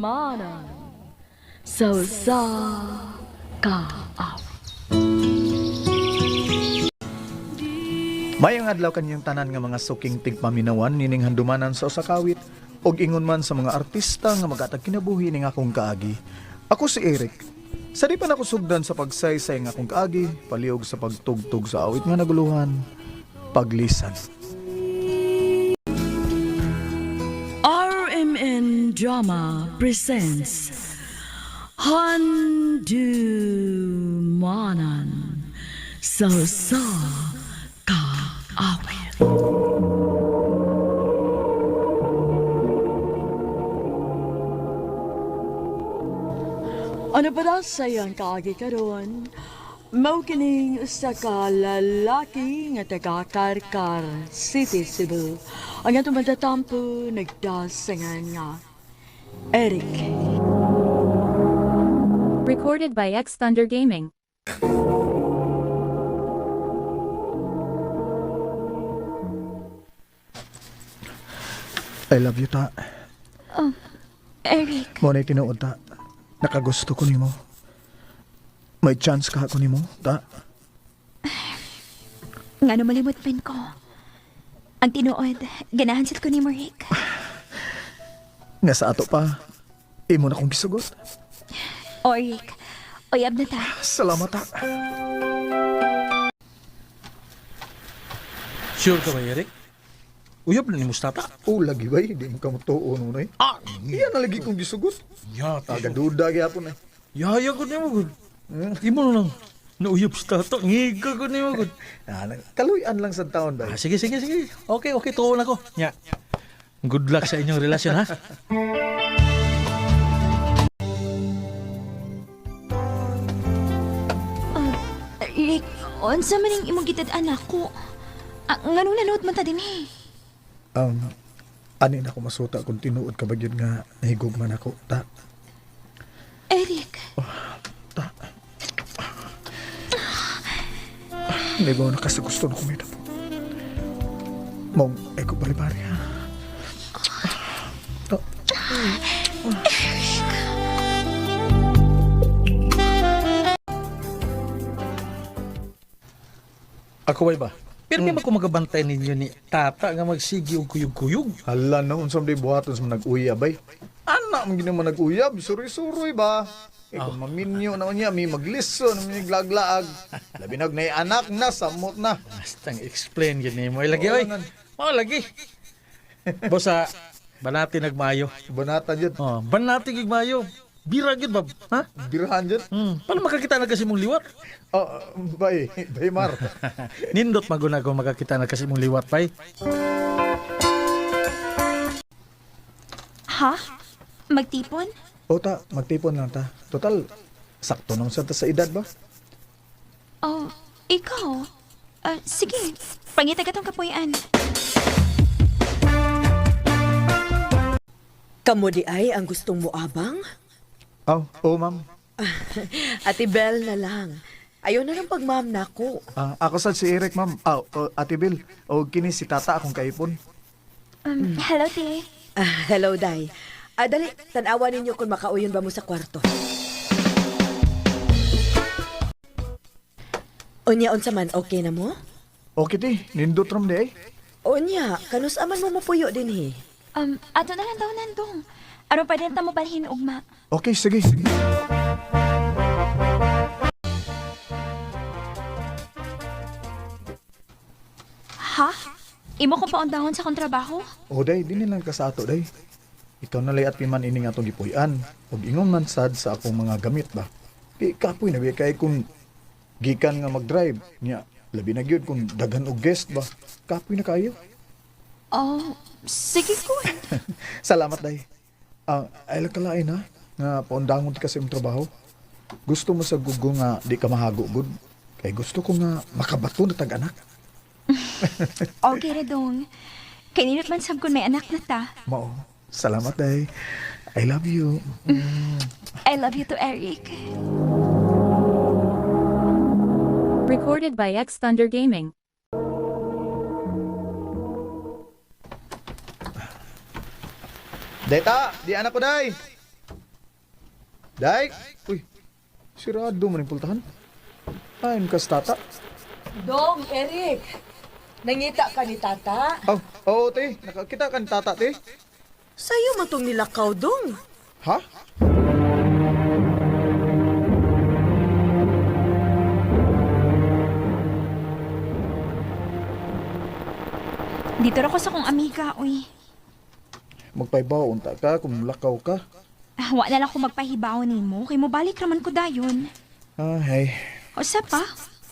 Handumanan sa usa ka awit. Mayong adlaw kanyang tanan nga mga suking tigpaminawan nining handumanan sa usa ka awit ug ingon man sa mga artista nga magatag kinabuhi ning akong kaagi. Ako si Eric. Sa di pa nako sugdan sa pagsaysay nga akong kaagi, palihog sa pagtugtog sa awit nga naguluhan, paglisan. RMN Drama presents Handumanan sa usa ka awit. Ano pa daw sa iyang kaagi karon? Mao kining usa ka lalaki nga taga Karkar City, Cebu. Ang atong matatampo nagdasangan nga Eric. Recorded by X Thunder Gaming. I love you, ta. Eric, Mo na tinuod, ta. Nakagusto ko nimo. May chance ka ako nimo, ta. nga no malimot man ko. Ang tinuod, ganahan sad ko ni Rick. Nga sa ato pa, imo na kong gisugot. O Rick, uyab na ta. Salamat, ta. Sure ka ba, Eric? Uyab na ni Mustata. Oh, lagi ba? Di mo ka mutuon nun eh. Ah! Iyan na lagi kong gisugot. Ya, Tagaduda gyapon eh. Yaya ko nimo gud. Imo na lang. Nauyab si tata. Ngiga ko nimo gud. Ah, kaluyan lang sa taon ba? Ah, sige, sige, sige. Okay, okay. Tuon ako. Nya. Good luck sa inyong relasyon, ha? Rick, unsa man ning imong gitad-an ako? Ah, nganong nanood man ta dinhi? Ani na ako masuta kung tinuod ka ba yun nga nahigugman ako, ta. Eric, Ta. Hindi ba nakasagusto na kumita po? Mong, ay ko bali-bali, ha? Ta. Ako ba ba? Pero mm. ko magabantay ninyo ni tata nga magsigi og kuyog-kuyog. Hala na, unsam di buhaton sa nag-uyab, ay. Anak, man ginawa nag-uyab, suroy-suroy ba? Eh, kung maminyo na niya, may maglison, may glaglaag. Labi nag na anak na, samot na. Bastang explain yun nimo. Ay lagi Oo, oy. nan. Oh, lagi. Bosa, banati nagmayo. Banatan yun, Oh, banati gigmayo. Bira gyud ba? Ha? birahan yun. Paano makakita na kasi mong liwat? Oh, bay, bay Mar. Nindot maguna ko makakita na kasi mong liwat pay. ha? Magtipon? O ta, magtipon lang ta. Total, sakto naman sa ta sa edad ba? Oh, ikaw? Ah, sige, pangita ka tong kapuyan. Kamo di ay ang gustong moabang? Oh, oh ma'am. Ate Bel na lang. Ayaw na lang pagma'am nako. Ah, ako sad si Eric, ma'am. Ah, oh, Ate Bill. O kini si tata akong kaipon. Hello, te. Ah, hello, Day. Ah, dali, tanawa ninyo kung makauyon ba mo sa kwarto. Unya, unsa man, okay na mo? Okay ti, nindot ram di ay. Unya, kanus aman mo mapuyo din he. Ato na lang daw nandong. Aron pa din ta mo balhin ugma. Okay, sige, sige. Ha? Imo ko paundahon sa akong trabaho? O day, di nilang ka sa ato day. Ikaw na lay at piman ining atong gipuy-an. Ug ingon man sad sa akong mga gamit ba. Kay kapoy na ba kay kung gikan nga mag-drive niya. Labi na gyud kung daghan og guest ba. Kapoy na kayo. Oh, sige ko. Salamat day. Ah, ay lang kalain ha nga paundangon ti kasi imong trabaho. Gusto mo sa gugo nga di ka mahago gud. Kay gusto ko nga makabato na tag anak. Okay ra dong. Kay nindot man sab kun may anak na ta. Mao. Salamat day. I love you. I love you too, Eric. Recorded by X Thunder Gaming. Day ta, di anak ko day. Day! Uy, sirado man yung pultahan. Ayun kas tata. Dong, Eric. Nangita ka ni tata? Oh, oo, te. Nakakita ka ni tata, te. Sa'yo man tong nilakaw, dong. Ha? Dito ra ko sa kong amiga, uy. Magpaibaw unta ka kung lakaw ka. Ah, wa na lang ko magpahibaw nimo kay mobalik raman ko dayon. Ah, hey. O sa pa?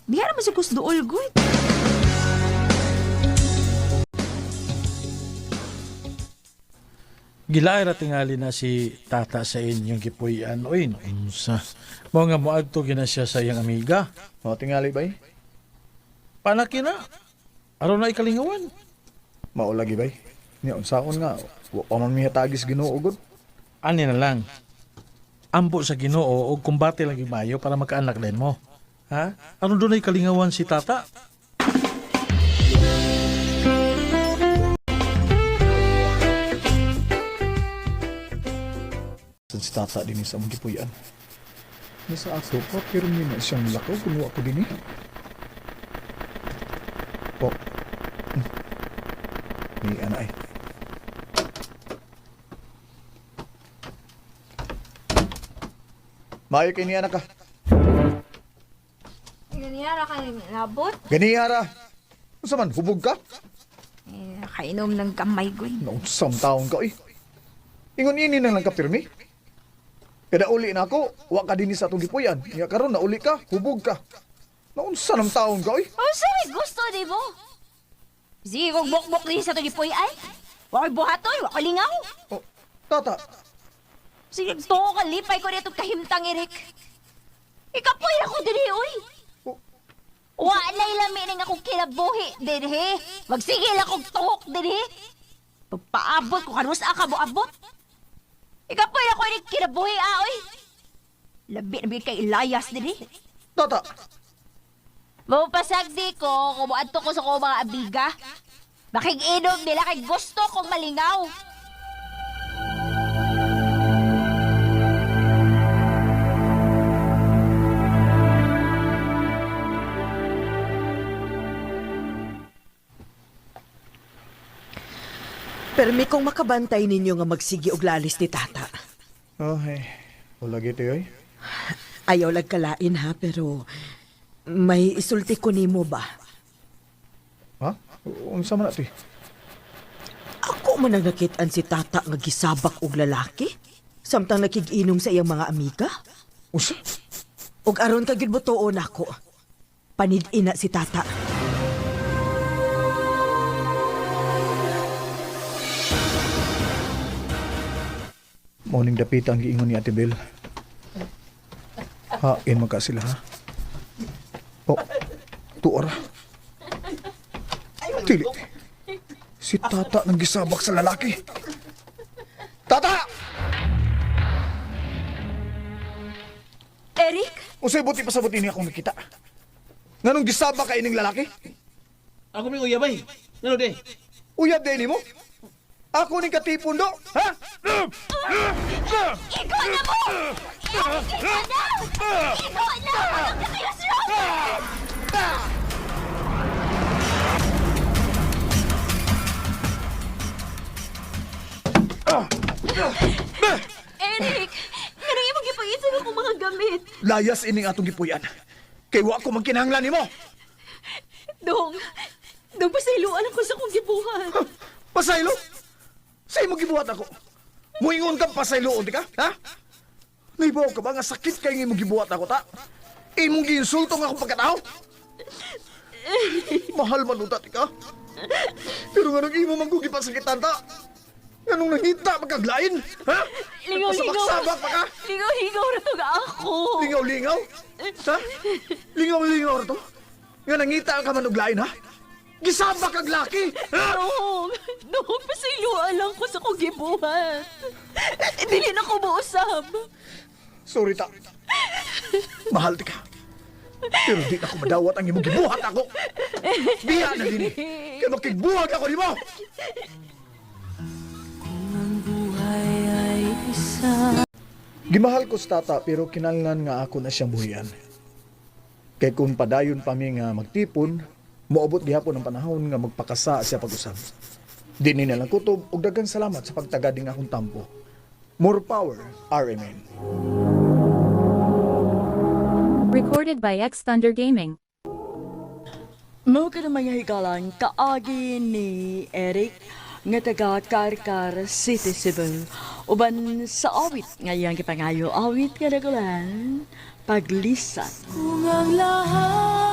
Diha ra man sa kusduol gud. Gilaay ra tingali na si tata sa inyong gipuy-an. Uy, unsa. Mao nga moadto gina siya sa iyang amiga. O, tingali bay. Panaki na. Aron na ikalingawan. Maulagi bay. Niya, unsaon nga. Wa pa man mihatagis Ginoo gud. Ani na lang. Ampo sa Ginoo og kumbate lang yung mayo para makaanak din mo. Ha? Aron doon ay kalingawan si tata. Sa si tata din sa among gipuy-an. Nasa ato pa, pero may na siyang lakaw kung wa ko din eh. Oh. Ni ana ay. Maayo kay ni anak ka. Ganyan ka nabot. Ganihara. Unsa man hubog ka? Eh, nakainom ng gamay gud. Naunsam taon ka eh. Ingon ini na lang ka pirmi. Kada uli na ako, wa ka dinhi sa atong gipuy-an. Nya karon nauli ka, hubog ka. Naunsa ng taon ka oy. Oh, sorry, gusto di mo. Sige, kung bukbok din sa tugipoy ay. Wa ko'y buhatoy, wa ko'y lingaw. Oh, tata, Sige, tuo ka, lipay ko dito kahimtang, Eric. Ikapoy ako diri, uy. Oh. Wa na'y lami ning akong kinabuhi dinhi. Magsigil akong tuhok dinhi. Pagpaabot ko kanus ka moabot. Ikapoy ako ning kinabuhi, ah, uy. Labi na bigay kay Elias dinhi. tata. Mapasagdi ko, kumuadto ko sa kong mga amiga. Makikinom nila kay gusto kong malingaw. Pero may kong makabantay ninyo nga magsigi og lalis ni tata. Oh, hey. Wala gito oy. Ayaw lagkalain ha, pero may isulti ko nimo ba? Ha? Unsa man na ti? Ako man ang nakitaan si tata nga gisabak og lalaki samtang nakiginom sa iyang mga amiga. Unsa? Og aron ka gyud butuon ako. Panid-ina si tata. Morning dapita ang giingon ni Ate Bel. Hain man ka sila ha. Oh, tuora. Dili. Si tata nang gisabak sa lalaki. Tata! Eric? Unsay buti pa sa buti niya akong nakita? Nganong gisabak ka ining lalaki? Ako may uyabay. Ano de? Uyab din mo? Ako ning katipon do, ha? Ikaw na mo! Eric, ikaw na! Ikaw na! Ano ka kayo, sir? Eric! Ganang imong gipag-isig akong mga gamit. Layas ining atong gipuy-an. Kay wa ko man kinahanglan nimo. Dong, dong pasayloan ako sa akong gibuhat. Pasaylo? Sa imo gibuhat ako. Muingon kang pasayloon di ka, ha? Naibaw ka ba nga sakit kay nga imong gibuhat ako ta? Imong giinsulto nga akong pagkatao? Mahal man unta ti ka. Pero nganong imo man ko gipasakitan ta? Nganong nangita magkaglain? Ha? Lingaw-lingaw. Pasabak-sabak pa ka? Lingaw-lingaw na to ako. Lingaw-lingaw? Ha? Lingaw-lingaw ra to? Nga nangita ka man og lain, ha? Gisabak kag laki! Ha? Dong, dong, pasayloan lang ko sa akong gibuhat. Dili na ko mausab. Sorry ta. Mahal ti ka. Pero di na ko madawat ang imong gibuhat ako. Biya na din eh. Kaya makigbuhag ako nimo. Gimahal ko sa tata pero kinahanglan nga ako na siyang buhian. Kay kung padayon pa mi nga magtipon, moabot gihapon ang panahon nga magpakasa siya pag-usab. Di ni nalang kutob ug daghang salamat sa pagtagad ning akong tampo. More power, RMN. Recorded by X Thunder Gaming. Mao ka na mga higalan kaagi ni Eric nga taga Karkar City, Cebu. Uban sa awit nga iyang gipangayo, awit nga dagulan, paglisan. Kung ang lahat